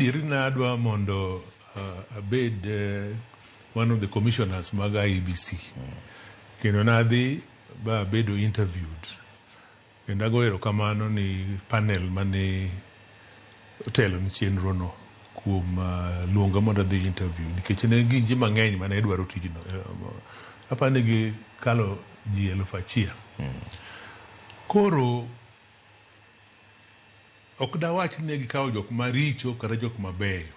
Adieri nadwa mondo abed one of the commissioners mag IEBC. Kendo nadhi ba abedo interviewed. Kendo agoyo erokamano ni panel mane otelo ni chenro no kuom luonga mondo adhi interview nikech ne gin ji mang'eny mane dwaro tijno. Aparo ni gikalo ji 1000. Koro ok dawach ni ne gikawo jok maricho kata jok mabeyo.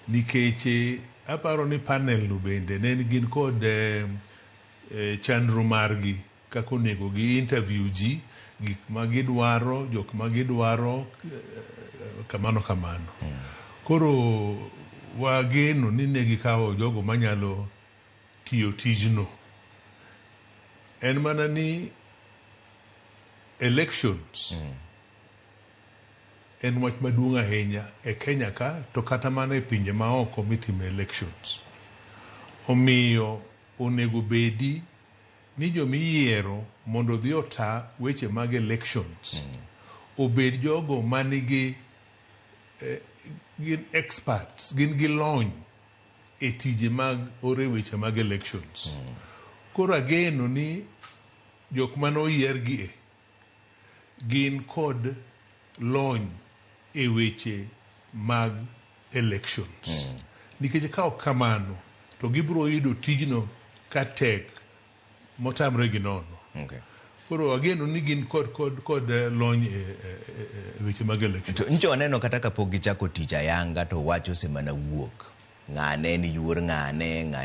Nikech aparo ni panel no bende ne gin kod chenro margi kaka onego gi interview ji, gik ma gidwaro, jok ma gidwaro, kamano kamano. Koro wageno ni ne gikawo jogo manyalo tiyo tijno. En mana ni elections en wach maduong' ahinya e Kenya ka to kata mana e pinje maoko mitime elections. Omiyo onego bedi ni jomiyiero mondo odhi ota weche mag elections obed jogo manigi gin experts, gin gi lony e tije mag ore weche mag elections. Koro ageno ni jok mane oyier gi e gin kod lony e weche mag elections. Nikech ka ok kamano to gibiro yudo tijno ka tek motamre gi nono. Koro ageno ni gin kod lony e weche mag election. To ncho waneno kata kapok gichako tich ayanga to wach osemana wuok. Ng'ane ni yuor ng'ane, ng'ane